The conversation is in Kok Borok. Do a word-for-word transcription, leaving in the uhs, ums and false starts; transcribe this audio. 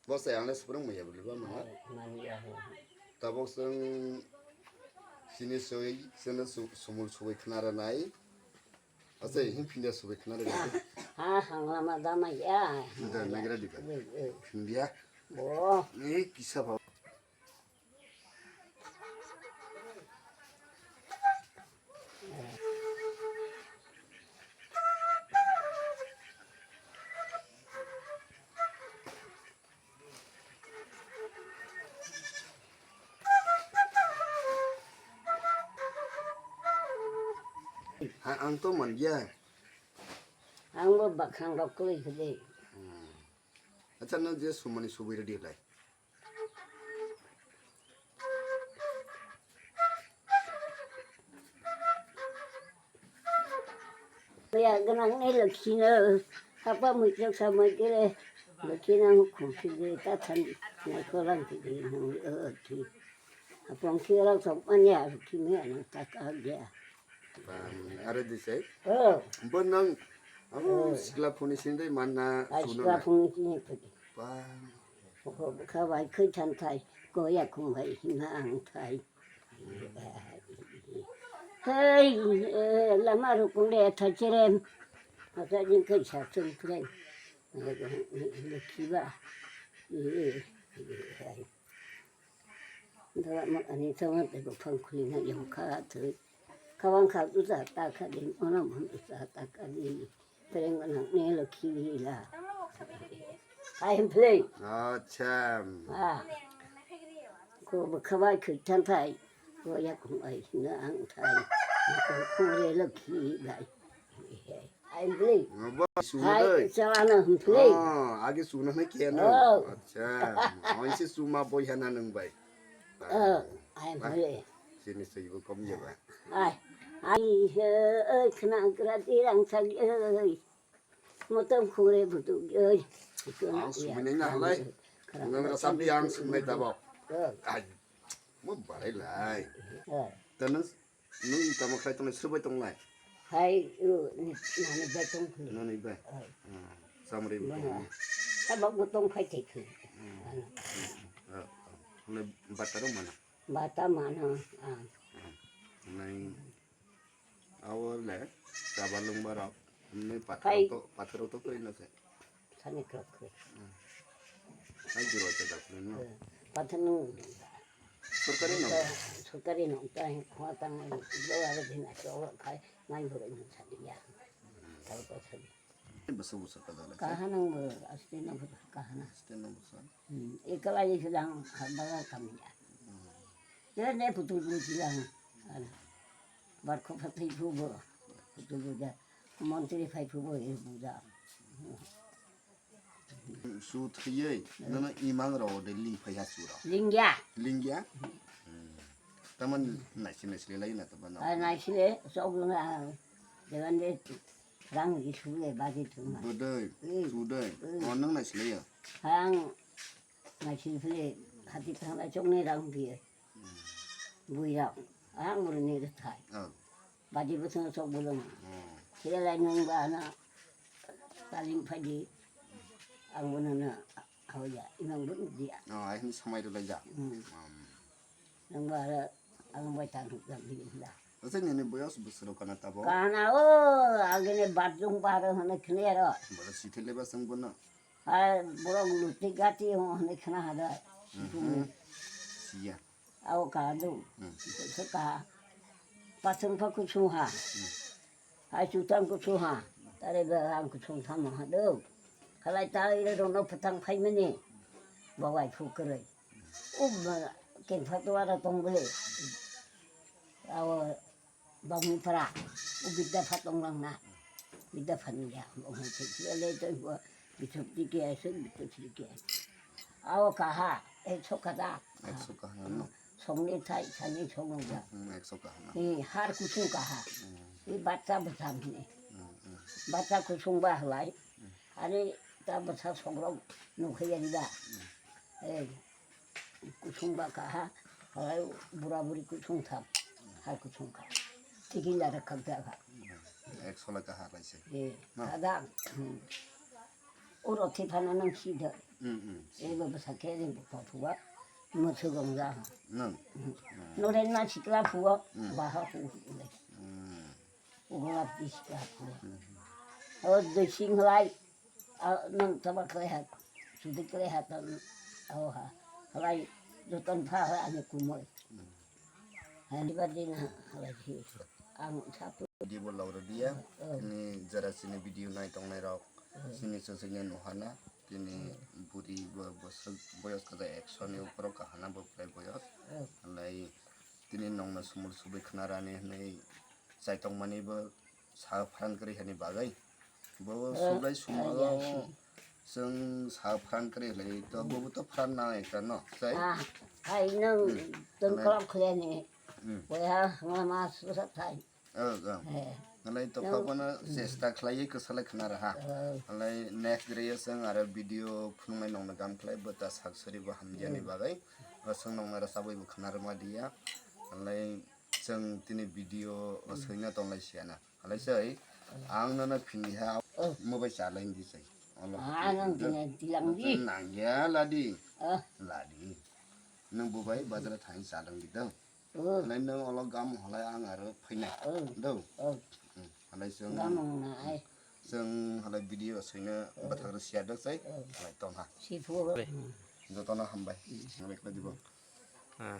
Bo se ang le swrwng maya bwlwi ba mano. Mani ya. Tabok chwng sini soi, sini su-, sumul sugui khna rwnai. Ase, hin phinya sugui khna rwnai. Ha, hang lama dama ya. Nda, nagra di ba. Eh, eh. Phinya. Bo. Ni kisa ba. Ha, ang to man ya. Ang bo bakhang rok kwlwi kwlwi. Hmm. Acha, no je sumani subui ready lai. Ya, gwnangni Lokhino, hapa muitrok samai khe, Lokhino ang khumsidi, ta than naikol ang khe, nang, o, thi. Apong khe rok sok manya, Lokhino ang ta ka ya. Bang, are di sai. Oh. Bo nang, abo sikla phone sindai manna. Ai, suna sikla phone sini phudi. Bang. Kha bai khoi than thai, ko ya khum bai hina ang thai. Hei, eh, lama rukung de tha cherem. Asa jing kai sa chung kren. Kiba. Eh, eh, eh. Dawai ma ani chama te bo phang khuli na yong kha thoi. Kawang kha uza ta kha din, ona mon uza ta kha din. Pereng nang ne lo khi la. I am play. Acha. Ah. Ko bo khabai khoi than thai. Ko ya kung ai na ang thai. Ko re lo khi dai. I am play. Bo suna hai dai. Chala na hum play. Ah, age suna na kya na. Oh. Acha. Onse suma boy hana nang bai. Oh, I am play. Sini sui bo kom ya ba. Ai, ai, he, oi, khna gra di rang sagi, oi. Motom khore butu, oi. Ang sumai nai na halai. Nang rasa bi ang sumai tabo. Ai, mo barai lai. Tanang, nung tamo khai tonglai, sir bai tonglai. Hai, nani bai tong khu. Nani bai. Samri bai. Tabok bo tong khai thai khu. Hwnwi bata rok mano. Bata mano, ah. Nai abo le chaba lwngba rok hwnwi pathor rok to, pathor rok to kwrwi no se. Thani kwrwk kwrwk. Hai juro ta dak no. Pathor no. Sorkari no. Sorkari no ta hwa tang lo aro din a chok khai mai boro no sadi ya. Tal ko sadi. Bwswk bwswk kwtal khe. Kahana bo, aste no bo kahana. Aste no bo sa. Hmm, ekala ye sedang bagar kami ya. Hmm. Ye ne putu putu lang. Ana. Barkho phatai phu bo. Putu putu. Montri phai phu bo ye puja. Su thiyei, nana imang ro de ling phai ha su ro. Lingya. Lingya? Hmm. Taman naisi naisi lai na taman. Ah, naisi le, sok lung ah. Dewan de. Rang di sule baji thuma. Bodoi, eh, sudoi. Eh. Oh, nang nai silai ya? Ang nai sile hati thang la chok ni rang di. Bui rang. Ang mur ni de thai. Oh. Baji bu thang chok bulung. Oh. Sile lai nung ba na. Taling phaji. Ang bu na na. Hau ya, imang bu dia. Oh, ai ni samai ru lai ja. Hmm. Hmm. Nang ba ra, ang bai tang jam di la. Asa nini boyos bwswk rok kana tabo? Kana o, agini bathroom bahar hwnwi khne ro. Boro sithile ba sung bono. Hai, borok luti gati hwnwi khna hada. Mhm. Siya. Ao ka do. Hmm. Ka. Pasung pa kuchung ha. Hmm. Hai chutang kuchung ha. Tare ba ang kuchung thamo ha do. Khalai ta ire rono phatang phaimani. Bawai phukroi. Ub, kengpha tuara tong bole. Awo bangni para. U bidda pha tong lang na. Bidda pha ni ya. Bangni te le to bo. Bichop ti ke ase, bichop ti ke. Awo kaha, ekso kada. Ekso kaha, no? Songni thai, sani songni ja. Hmm, ekso kaha, no? Eh, har kuchung kaha. Hmm. Eh, bacha bwtham ni. Hmm, hmm. Bacha kuchung ba halai. Hmm. Ani ta bwsa songrok nukhe ya riba. Hmm. Eh, kuchung ba kaha, halai bura buri kuchung tham. Har kuchung kaha. Tiki la rakhak jaga. Hmm. Ekso la kaha laise. Eh, no? Kada. Hmm. Oro thwi phano nang si da. Hmm, hmm. Ego bwsa khe ring bwkha phuwa. Mwswk wngjak. Nang. Hmm. Noren ma sikla phuwa. Hmm. Baha hu hu le. Hmm. Ugla piska phuwa. Hmm. O doi sing lai. A, nang taba khlai ha. Sudi khlai ha ta. O ha. Halai joton pha ha ani kumoi. Hmm. Hani badina halai hi. Ang sapu. Dibo laura dia. Hmm. Ni jara sini video nai tongnai rok. Hmm. Sini sosoknya nuhana. Tini buri bo-, bosok boyos kaja ekso ni uporo kahana bo prai boyos. Hmm. Lai tini nongna sumul subai khna rani hwnwi chaitokmani bo sa phan kwrwi hani bagwi. Bo hmm. Subai sumago ya, si. Chwng sa phan kwrwi lai to bo to phan na ekta no. Sai. Ah, hai nang hmm. Tong lai. Klok khleni. Hmm. Boya ngama susa thai. Oh, oh. Eh. Nalai to nang phabono hmm. Chesta khlaiwi kwsalai khna raha. Oh. Nalai next day o chwng aro video phunuknai nongno gam khlai bo ta saksori bo hamjani hmm. Bagwi. O chwng nongno rwchabwi bo khna rwma diya. Nalai chwng tini video hmm. Soina tonglai siya na. Nalai sai hmm. Ang nono phini ha oh. Mo bai chalai di sai. Olo. Ah, nang dina tilang di. Nang ya ladi. Oh. Ladi. Nang bo bai bazar thang chalai di dong. Oh. Halai nwng olo gam halai ang aro phainai. Oh. Do. Oh. Hmm. Halai chwng gam wng na ai. Chwng halai video soina oh. Bathak rw siya dok sai. Oh. Halai tong ha. Si phu. Jotono hambai. Hmm. Hambai khlai dibo. Ah.